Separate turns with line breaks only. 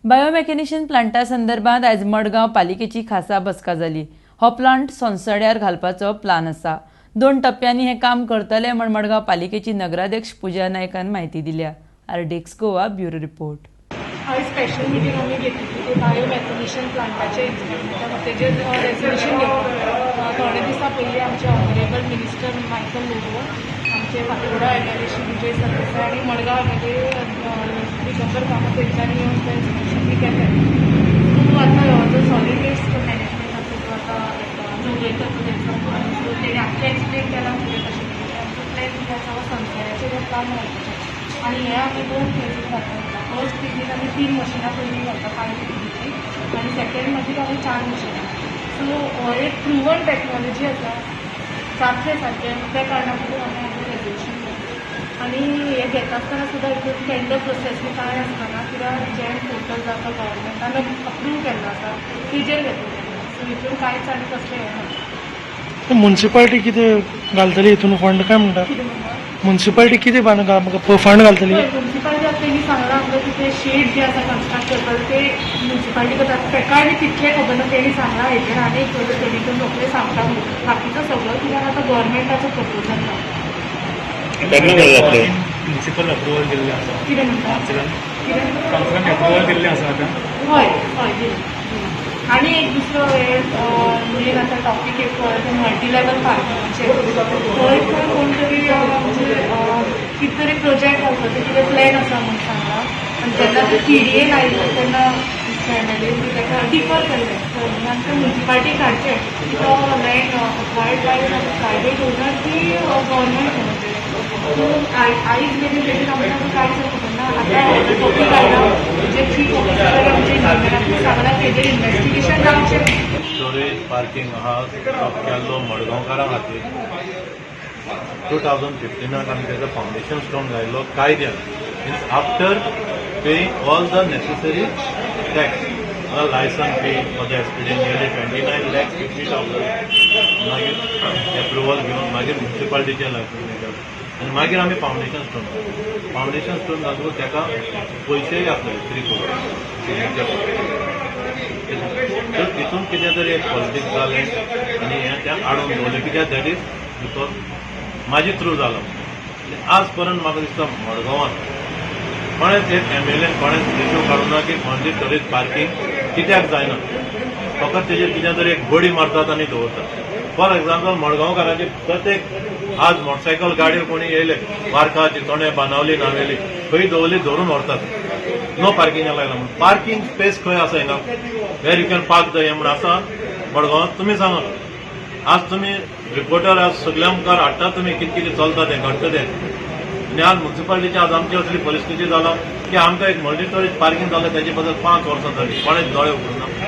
बायोमेथेनेशन Plantae संदर्भात आयज मडगांव पालिकेची खासा बसका जाली. हो प्लांट सोनसड्यार घालपाचो प्लान आसा. दोन टप्प्यांनी हें काम करतले म्हण मडगांव पालिकेची नगराध्यक्ष पुजा नायकान म्हायती दिल्या. RDX Goa, bureau report.
आयज स्पेशल मिटींग आमी घेतिल्ली ती बायोमेथनेशन प्लांटाचे तेजेर रेजोल्युशन घेतलें. थोडे दिसां पयलीं आमचे ऑनरेबल मिनिस्टर मायकल लोबो, आमचे फातोर्डा एमएलए श्री विजय सरदेसाय आनी मडगांव एमएलए दिगंबर कामत तेंच्यांनी येवन तें इन्स्पेक्शन बी केलें. सो आतां हो जो सॉलीड वेस्ट मॅनेजमेंट आसा, तो आतां जोगयता तो तेंचो, सो तेणी आमचें एक्सप्लेन केलां फुडें कशें कितें. आमचो प्लॅन कितें आसा, हो सोनसड्याचेर हो प्लान घालपाचो आनी हे आमी दोन फेजीन घालता. फर्स्ट फेजीन आमी तीन मशिनां पयलीं घालता 5 केजीची आनी सेकंड मागीर आमी चार मशिनां. सो हो एक प्रुवन टॅक्नॉलॉजी आसा, जातलें सारकें. त्या कारणा खातीर आमी आयज रेजोल्युशन घेतलें आनी हे घेता आसतना सुद्दां हितून टेंडर प्रोसेस बी कांय आसतना, कित्याक जेम पोर्टल जो आसा, गव्हर्मेंटान अप्रूव केल्लो आसा, तेजेर घेतलें. सो हितून कांयच आनी कसलें हें ना.
म्युन्सिपालिटी कितें घालतली हितून फंड काय म्हणटा?
कितें म्हणटा?
म्युन्सिपालिटी कितें फंड घालतली?
पळय, म्युन्सिपालिटी आतां तेणी सांगलां आमकां की ते शेड जे आसा कन्स्ट्रक्ट करपाक, ते म्युन्सिपालिटी करता. ताका आनी तितलें खबर ना. तेणी सांगलां हेजेर आनी एक फर्दर स्टडी करून रोखडें सांगता म्हणून. बाकीचो सगळो कित्याक आतां गव्हर्मेंटाचो प्रपोजल ना.
केन्ना जालें जातलें?
म्युनिसिपल अप्रुवल दिल्लें आसा?
कितें म्हणटा?
कावन्सिलान.
कितें?
कावन्सिलान अप्रुवल दिल्लें आसा आतां?
हय हय दिलें. आनी एक दुसरो हे मेन आतां टॉपीक एक ते मल्टी लेवल पार्किंगाचेर. थंय पण कोण तरी म्हणजे कितें तरी प्रोजेक्ट घालपाचो कितें प्लॅन आसा म्हूण सांगलां आनी जेन्ना ते टीडीएन आयिल्ले तेन्ना एमएलए बी ताका डिफर केल्लें. म्हणून आमकां म्युन्सिपालिटीक हाडचें की तो land acquired by private owner की गव्हर्मेंट म्हणून. सो आयज मेरेन तेजेर आमकां कांयच खबर ना. आतां टॉपीक आयला, जे चीफ ऑफिसर आमचे इंजिनियरांनी सांगलां, तेजेर इन्वेस्टिगेशन जावचें.
स्टोरेज पार्किंग आहा तो केल्लो मडगांवकारां खातीर. 2015नाक आमी तेजो फावंडेशन स्टोन घायल्लो कायद्यान, means after paying all the necessary tax, licence fee for the SPD nearly 29,50,000, मागीर एप्रुवल घेवन, मागीर म्युन्सिपालिटीचें लायसन्स मेळटा आनी मागीर आमी फावंडेशन स्टोन घातलो. फावंडेशन स्टोन घातलो, ताका पयशेय आसले 3 करोड सिग्नेचर. तर तितून कितें तरी एक पॉलिटिक्स जालें आनी हें तें आडोवन दवरलें, कित्याक that is because म्हाजे थ्रू जालो. आनी आज पर्यंत म्हाका दिसता मडगांवांत कोणेच एक एमएलएन कोणेच इश्यू काडूंक ना की मल्टी स्टोरेज पार्किंग कित्याक जायना. फकत तेजेर कितें तरी एक बडी मारतात आनी दवरतात. फॉर एग्जाम्पल, मडगांवकारांचे प्रत्येक आज मोटरसायकल गाडयो कोणी येयले, वार्का, चिंचोणे, बानावली, नावेली, खंय दवरली, धरून व्हरतात, नो पार्किंगा लागला म्हणून. पार्किंग स्पेस खंय आसा हिंगा, where you can park the हें म्हूण आसा मडगांवांत? तुमी सांगा. आज तुमी रिपोर्टर आज सगळ्या मुखार हाडटा तुमी कितें कितें चलता तें, घडटा तें. आनी आज म्युन्सिपालिटीची आज आमची असली परिस्थिती जाला की आमकां एक मल्टी स्टोरेज पार्किंग जालें, तेजे बद्दल 5 वर्सां जालीं कोणेच दोळे उगडूना.